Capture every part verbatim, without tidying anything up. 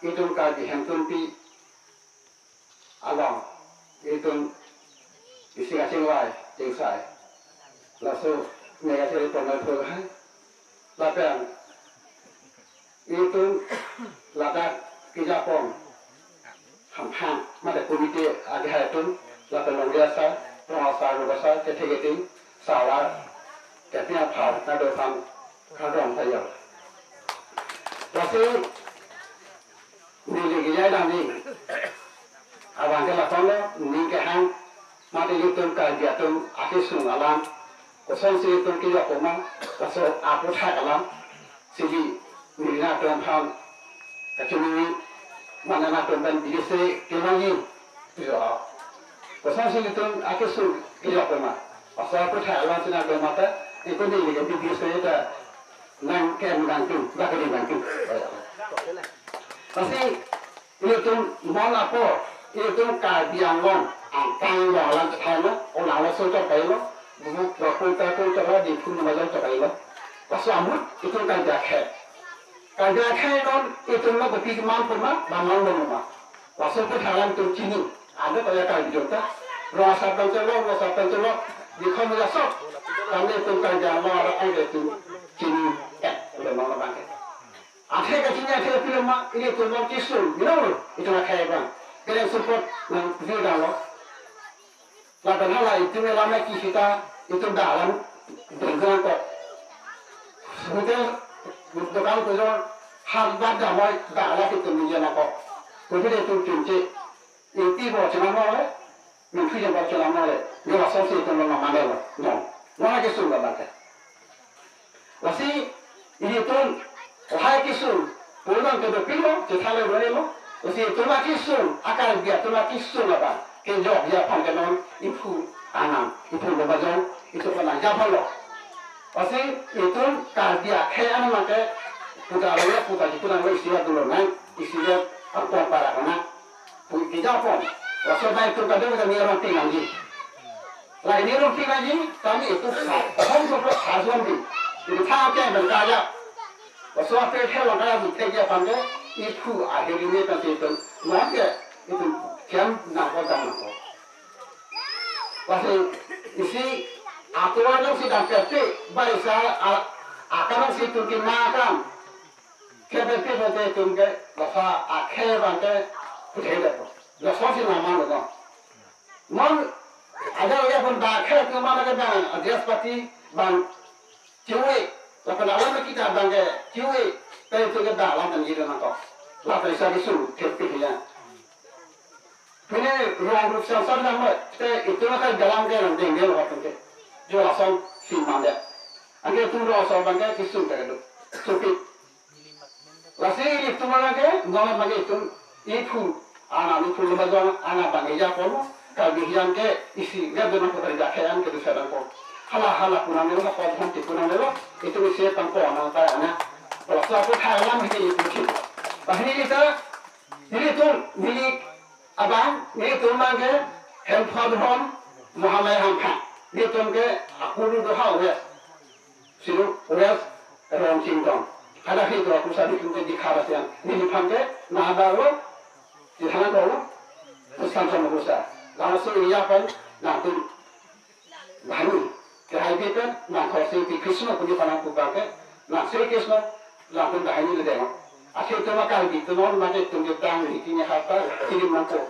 Itum Karbi Hemtunpi along, itum isi kachingvai, chingsai, laso mega chiri ponai phu hai. Lapen itum ladak kejapon hamphang mate komite adihai atum, lapen longri asar, rong asar, rong asar, kethe kethe, sala, kethe aphar, nado aphan kardom sayo. Lasi neli kejai dam ni abang ke lason lo, ning kehang mate itum Karbi atum akesung alam, kosonsi itum kejok ma, laso aphuthak alam, sili neli nangtum aphan kachini, mane nangtum pen bidise kemangji, jo. Kosonsi itum akesung kejok ma, laso aphuthak alam si nangtum mata, itum neli ke bidise ta nang kem nangtum, bakari nangtum. Lasi ilitum non apor, ilitum Karbi Anglong angkang along alam chethai lo, olang lo so chok kai lo, bu bu bu ta ko chok lo, di phun ma jok chok kai lo. Laso ahut itum Karbi akhei. Karbi akhei non itum lo kopi keman pun ma, bang man lo ma. Laso aphuthak alam itum chini. Ada kaya Karbi jok ta, rong asar pen chelo, rong asar pen chelo, di khom ya sok. Kami itum Karbi Anglong arat ang itum chini, eh, udah mau bangke. Athe kachini athe pilo ma, ilitum non kesung, you know, itum akhei abang. Kereng support nang video lo. Lapen hala itum alam ke sita, itum dalam dengkang ko. Hotel, dukan ko jo, har bar damai, dalam itum ni jana ko. Ko bide itum chunche. Iti bo chenam lo le, min phi jang bo chenam lo le, yo lason si itum lo mane lo, no. No lake sung ba bangke. Lasi, ilitum, lahai kesung, pulang ke dopilo, chethale lo lo. Lasi itum akesung, akal dia itum akesung apa? Kejok ya aphan ke non, iphu anam, iphu lo bajong, itum ko nang japon lo. Lasi, itum Karbi akhei anam ke, puta lo ya, puta ji pulang lo isi ya dulu nang, isi ya, angkong para kena. Pui kejapon. Laso bai itum kadokave neli rongpi nangji. Lake neli rongpi nangji, kami itum sa, hom soplo sa jom di. Itum tha ke ben kaya. Laso ape thek long kaya di thek ya pangke, iphu ahirine kan itum. Nang ke, itum kiam nangkok dam nangkok. Lasi isi aturan nang si dam kete, bai sa, a, akan nang si itum kimakan. Kebe pe bote itum ke, laso akhei abang ke, puthe de po. Laso si nama lo no. Non, ada ya pun ba akhei itum mana ke bang, address pati bang, ciwi, lapen alam kita bang ke, ciwi, pe itum ke dalam kan gitu nangkok. Lapen isa di suru, kebe ya. Pini rong rup sang sang lang lo, te itum akhei dalam ke nang deng deng lo atum ke. Jo lason si mande. Anke itum rong asar abang ke kesung ke do. Supit. Lasi ilitum abang ke, non abang ke itum iphu, ana iphu lo bajong, ana abang ke japon, Karbi hian ke isi, nggak dona ko Karbi akhei an ke dosa dang ko. Hala hala punang lo, ko hom ti punang lo, itum isi tang ko ana ta ana. Laso aphuthak alam hini iphu. Bahini kita, nelitum, neli abang, nelitum abang ke, Hemphu Adhorom, Mahamaya Hamphang. Nelitum ke, akulu do ha West. Silo West Rongchingdong. Hala hi do aku sadi tum ke Dikha Rasiang. Neliphan ke, na ba lo, di thanan do lo, Krishna Sama Kusa. Langsung iya pen, nangtum Bahini, kehai bi pen, nang khorsi pi Krishna puji panang pu bangke, nang Sri Krishna, nang pun bahini le deng. Akhir tema kal bi tu non, mate tum jutang, ni kini harta, kirim nangko.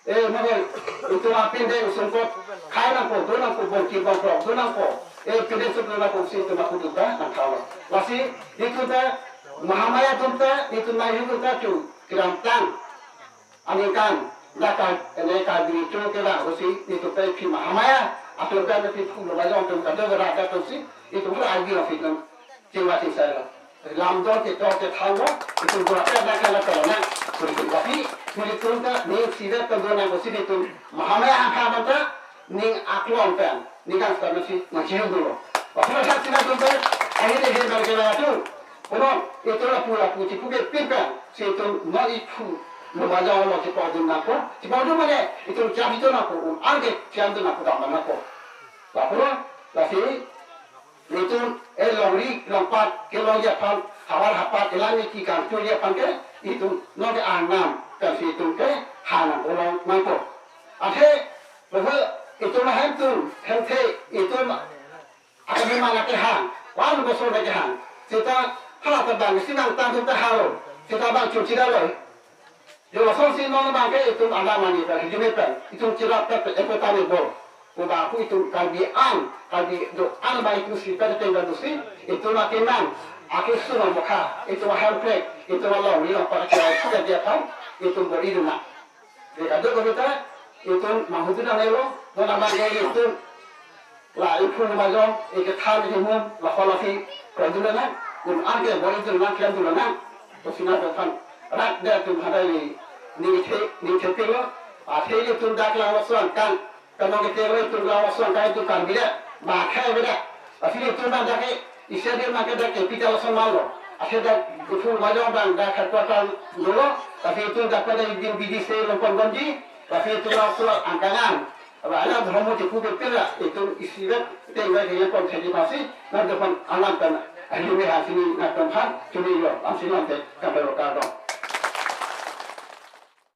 Eh, mate, itum apin deng sungkot, khai nangko, do nangko, bongki bongkrok, do nangko. Eh, pinde sup do nangko, si tema kutu ta, nang khalo. Lasi, itum ta, Mahamaya atum ta, itum nai itum ta, chu, kiram tang. Aningkan, dak ka, ene ka diri cho ke la, hosi, itum pe phi Mahamaya, atum pe phi phu lo bajong atum ka do ra ka atum si, itum la agi lo phi atum, chingwa chingsai lo. Lam do ke do ke thang lo, itum dua pe na ka la ka na, hosi itum ka phi, nelitum ta, ni si de pe do na hosi itum, Mahamaya angka manta, ning aklong pen, ning kan pen si, na chiu do lo. Hosi na sa si na do pe, ahi de he ban ke la tu. Kono, itum lapu lapu chipu ke pin pen, si itum non iphu lo bajong lo chipodun nangko, chipodun mane, itum cham itum nangko, um, arge cham dun nangko, dam nangko. Lapu lo, lasi, itum, eh, longri, longpat, kelongji aphan, Havar hapat elang eki kangtui aphan ke itum non ke angnam kan si itum ke hanang ulang mangko. Athe, bahwa itum ahem atum, hemthe itum akademi mana kehang, wan bosor na kehang. Seta hala ta bang si nangtang atum ta halo. Seta bang chuchi dalo. Yo lason si non bang ke itum alam ani ta hijime pen itum chirap pen eko tani bo. Ko ba ku itum Karbi an, Karbi do-an ba itum si pen pen do si itum akeman, akesung amokha, itum ahemprek, itum along ni long pa kira kita dia kan itum bo itum na. Deka do ko kita itum mahutu na lelo, non bang ke itum la iphung majong, ikethan ikemum, la kholasi, kredun na, un an ke bori dun na, kredun na, to sina to phan, rak de tum hadai ni, ni the, ni the pilo, athe itum dak lang lo suan kan, kan ke te lo itum lang lo suan kan itum kan bida, ma khai bida, athe itum dak ke, isi dia ma ke dak ke pita lo suan malo, athe dak iphung majong bang dak khat kuartal dolo, athe itum dak pada itum bidi se lo pon gonji, athe itum lang suan angkangan, Aba ala dhormo chepu pepela itum isivet tengvai kaya pon theji pasi, nang depan alam tan ahli me hasini nang temphan chuni lo, lamsi lam te, kambelo kardom.